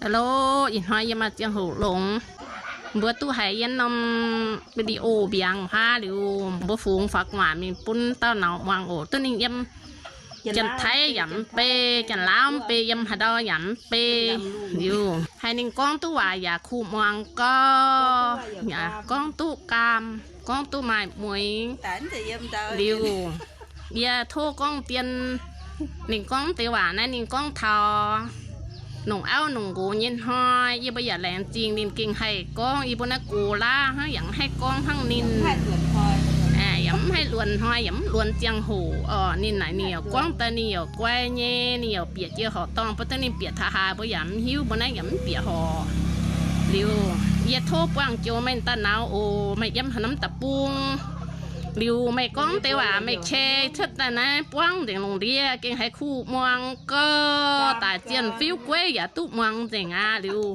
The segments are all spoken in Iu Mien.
Hello, ih hnoi yie maaih ziangh hoc longx, mbuo duqv haiz yie norm video mbiaangx haav liuz, mbuo fungx faaux gu'nguaaic mingh bun dauh nauz muangx oc. Duqv ninh yiem Janx-Taiv yaac mv bei, Janx-Laauv mv bei, yiem haaix ndau yaac mv bei. Liuz haiz ninh gorngv duqv waac yaac kuh muangx gau, yaac gorngv duqv gaam, gorngv duqv maaih mueix. Liuz yie tov gorngv dien, ninh gorngv deix waac naaiv ninh gorngv taux nongc auv nongc nqox nyei hnoi, yie mbuo yaac laengz zingh ninh gengh haih gorngv. Yie mbuo naaiv gox laav hnangv, yaac mv haih gorngv hnangv ninh, yaac mv haih luonx hnoi, yaac mv luonx ziangh hoc oc. Ninh naaic ninh yaac gorngv daaih ninh yaac guai nyei, ninh yaac bieqc jiex horqc dorngh, mv baac dangh ninh bieqc taux haaix mbuo yaac mv hiuv, mbuo naaiv yaac mv bieqc horqc. Liuz yie tov buangh joux meih dauh nauz oc, meih yiem haaix norm deic-bung. Liuz meih gorngv deix waac meih qei cuotv daaih naaiv buangv nzengc lungh ndiev, gengh haiz kuh muangx gau, daaih zienh fiuv gueiv yaac duqv muangx nzengc aqv. Liuz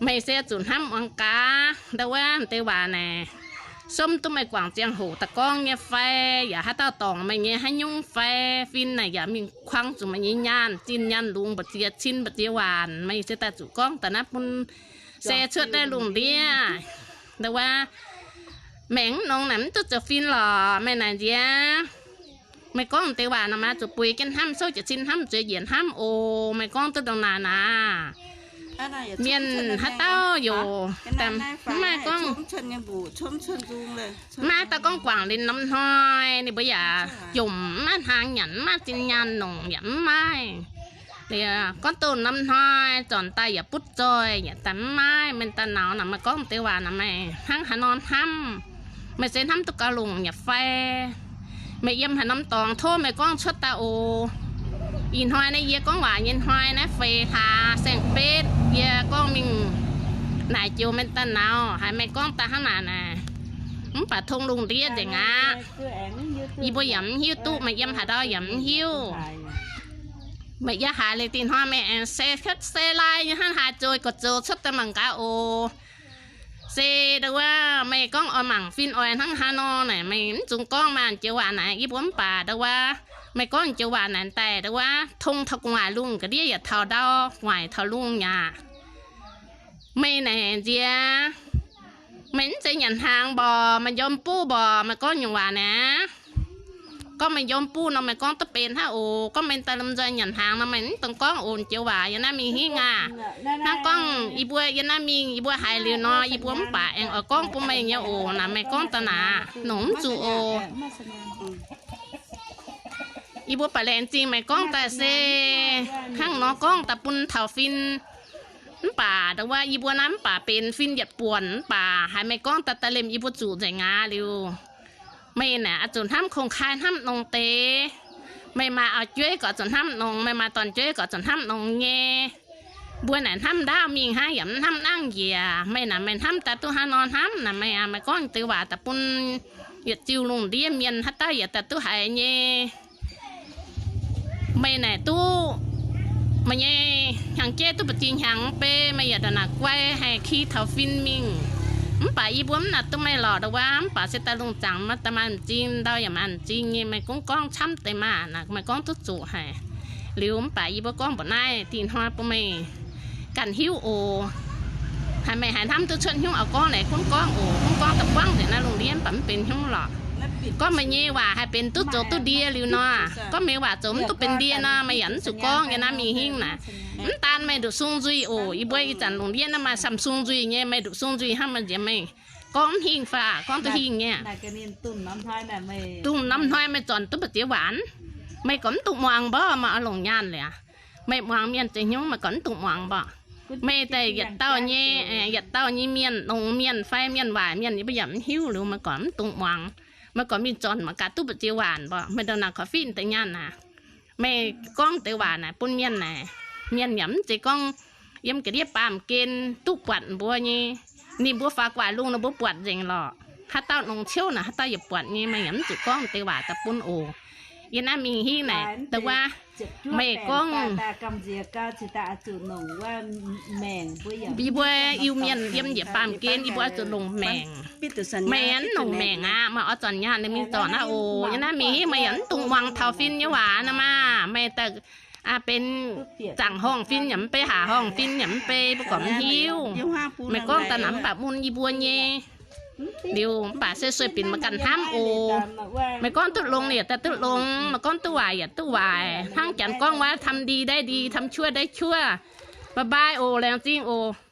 meih se zuqc hnamv muangx gaax ndau wuov deix waac naaic, somv duqv meih guangc ziangh hoc daaih gorngv nyei fai, yaac haaix dauh dorngc meih nyei haaix nyungc fai, fin naaic yaac mingh kuangx zuqc meih nyei nyaanh, zinh nyaanh lungz mbu'ziex cin mbu'ziex waanc, meih se daaih zuqc gorngv daaih naaiv bun se cuotv naaiv lungh ndiev. Ndau wuov maengc mv nongx naaic mv duqv zoux fin lorqc. Meih naaic nziex, meih gorngv deix waac nor maaih zuqc bueix jienv hnamv, souv jiez cin hnamv, zueiz njiec hnamv oc. Meih gorngv duqv ndongc naaic naaic, mienh haaix dauh yaac mv maaih gorngv, mv maaih dauh gorngv guangc linz norm hnoi, ninh mbuo yaac jomc mv maaih hnaangx nyanc, mv maaih zinh nyaanh longc yaac mv maaih. Gorngv doh norm hnoi zornc daaih yaac butv zoih yaac daaih mv maaih. Meih dauh nauz naaic, meih gorngv deix waac naaic meih hnangv haaix nor hnamv? Meih se hnamv duqv gauh longc yaac fai? Meih yiem haaix norm dorngx tov meih gorngv cuotv daaih oc. Ih hnoi naaiv yie gorngv waac nyei hnoi naaiv feix hlaax saeng-betv, yie gorngv mingh naaic joux meih dauh nauz, haiz meih gorngv daaih hnangv naaic naaic, mv baac tong lungh ndiev nzengc aqv. Yie mbuo yaac mv hiuv duqv, meih yiem haaix ndau yaac mv hiuv. Meih yiem haaix leiz dinh hnoi meih aengx se cuotv se lai nyei hnangv haaix zoux gorx-zoux cuotv daaih mangc gaax oc. Se ndau wuov meih gorngv oix mangc fin oix hnangv haaix nor naaic, meih mv zuqc gorngv maanc joux waac naaic. Yie mbuo mv baac ndau wuov meih gorngv joux waac naaic daaih ndau wuov tong taux gu'nguaaic lungh ga'ndiev yaac taux ndau, gu'nguaaic taux lungh yaac. Meih naaic nziex, meih mv zeiz nyanc hnaangx mborqc, meih njormh buv mborqc, meih gorngv nyungc waac naaic. Gorngv meih njormh buv nor, meih gorngv duqv benx hnangv oc. Gorngv meih daaih lomh nzoih nyanc hnaangx nor, meih mv dungx gorngv oc joux waac yiem naaiv mingh hingv aac. Hnangv gorngv yie mbuo yiem naaiv mingh, yie mbuo haiz liuz nor, yie mbuo mv baac aengx oix gorngv bun meih nyei oc. Naaic meih gorngv daaih naaic, nongc mv zuqc oc. Yie mbuo baac laengz zingh meih gorngv daaih se hnangv nor gorngv daaih bun taux fin. Mv baac ndau wuov yie mbuo naaiv mv baac benx fin yietc buonc, mv baac haiz meih gorngv daaih daaih liemh yie mbuo zuqc nzengc aqv. Liuz meih naaic oix zuqc hnamv kongx-kai hnamv nongx deix. Meih maaih auv-jueiv gorqv zuqc hnamv nongx, meih maaih dorn-jueiv gorqv zuqc hnamv nongx nyei. Mbuo naaic hnamv ndaauv mingh hnangv, yaac mv hnamv nangv njiec. Meih naaic meih hnamv daaih duqv hnangv nor hnamv naaic, meih, meih gorngv deix waac daaih bun yietc ziuh lungh ndiev mienh haaix dauh yaac daaih duqv haiz nyei. Meih naaic duqv, meih nyei hnyangx-jeiv duqv ba'zinh hnyangx bei, meih yaac ndongc naaic guai haih ki taux fin mingh. Mv baac yie mbuo mv naaic duqv meih lorqc ndau wuov, mv baac se daaih lungh zaangc maaih da'maanh m'zing, ndau yaac maaih m'zing nyei. Meih gorngv gorngv camv deix maah, naaic meih gorngv duqv zuqc haic. Liuz mv baac yie mbuo gorngv mbuoqc naaiv dinh hnoi bun meih ganh hiuv oc. Haiz meih haiz hnamv duqv cuotv hnyouv oix gorngv naaic gunv gorngv oc. Gunv gorngv da'buangv nzengc naaiv lungh ndiev mv baac mv benx hnyouv lorqc. Gorngv meih nyei waac haih benx duqv zoux duqv ndie liuz nor, gorngv meih waac zoux mv duqv benx ndie nor, meih yaac mv zuqc gorngv yiem naaiv mingh hingv naaic. Mv daan meih nduqc sung nzuih oc. Yie mbuo ih zanc lungh ndiev naaiv maaih samx sung nzuih nyei, meih nduqc sung nzuih hnangv meih nziex meih gorngv mv hingh fai gorngv duqv hingh nyei. Dongh norm hnoi meih zornc duqv mbu'ziex waac, meih gorqv mv dungx muangx mborqv, meih oix longc nyaanh liuz, meih muangx mienh zeix hnyouv meih gorqv mv dungx muangx mborqv. Meih daaih yietc dauh nyei, yietc dauh nyei mienh, longx mienh fai mienh waaic mienh, yie mbuo yaac mv hiuv liuz, meih gorqv mv dungx muangx. Meih gorqv mingh zornc mangc gaax duqv mbu'ziex waac mborqv, meih ndongc naaic gorqv fitv deix nyaanh aac. Meih gorngv deix waac naaic bun mienh naaic, mienh yaac mv zeiz gorngv yiem ga'ndiev baamh gen duqv buatc mbuo nyei. Ninh mbuo faaux gu'nguaaic lungh ninh mbuo buatc nzengc lorqc. Haaix dauh longx ciouv naaic haaix dauh yaac buatc nyei. Meih yaac mv zuqc gorngv deix waac daaih bun oc. Yie naaiv mingh hingv naaic deix waac, meih gorngv yie mbuo Iu-Mienh yiem njiec baamh gen, yie mbuo oix zuqc longc maengc. Meih yaac mv longc maengc aqv. Meih oix zornc nyaanh ninh mingh zornc aqv oc. Yie naaiv mingh hingv meih yaac mv dungx muangx taux fin nyei waac nor maah. Meih daaih Aa, benx zaangc horngh fin yaac mv bei, haac horngh fin yaac mv bei, mbuo gorngv mv hiuv. Meih gorngv daaih naaic mv baac mun yie mbuo nyei. Liuz mv baac se sueih binc maiv ganh hnamv oc. Meih gorngv duqv longx yaac daaih duqv longx, meih gorngv duqv waaic yaac duqv waaic. Hnangv janx gorngv wuov, ทำดีได้ดี ทำชั่วได้ชั่ว. Bye bye oc, laengz zingh oc.